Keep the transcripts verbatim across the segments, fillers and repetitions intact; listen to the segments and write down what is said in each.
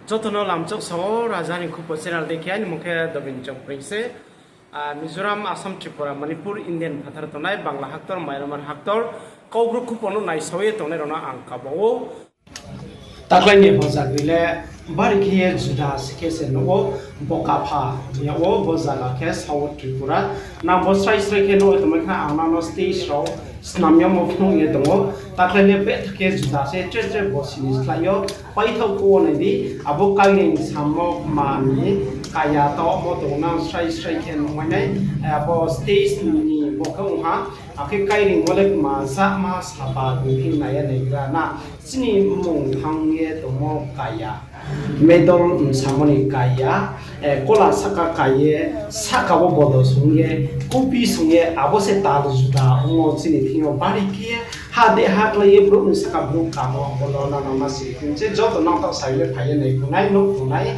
Joto no lamchok sao, Raja ni Khupo channel dei khe, aini mung khe Dobin Chongpring se. Ah, Mizoram, Assam, Tripura, Manipur, Indian phathar tongnai, Bangla haktor, Myanmar haktor, Kaubru Khupo no naisao ye tongnai rao no ang kaba ou. Takhlai ni bo zaga le bari khe ye juda se khe se nuh ou, bo kapha hing yag ou, bo zaga khe South Tripura. Nang bo srai srai khe nuh ye tongmai khna, ang nang no stage rao snam yagmo phnuh ye tong ou. Takhlai le betha khe juda se, tre tre bo sini slái yo. Paithaoh phuh wo nai di, abo kaireing samo kma ni kaya taoh mo tong nang srai srai khe nuhmai nai. Abo stage ni bo khe ong ha, akhe kaireing wo le kma sama saba tongphi nai ya naigra na. Chini mmung thanng ye tongmo kaya. Medal samo ni kaya, eh, kola sahka kai ye, sahka wo bodo song ye, kupi song ye, abo se tal juda ongmo chini thing yo bari khe ye, ha de ha klái ye brouh ni sahka brouh kamo, bo no nang no ma si khe se joto nang taoh sai le phai ye nai phungnai, nuh phungnai.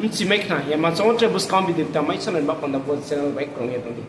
Bchi mai khna, ya ma chong tre buskang video ta mai sanai ba panda bo channel bai krung ye tong di.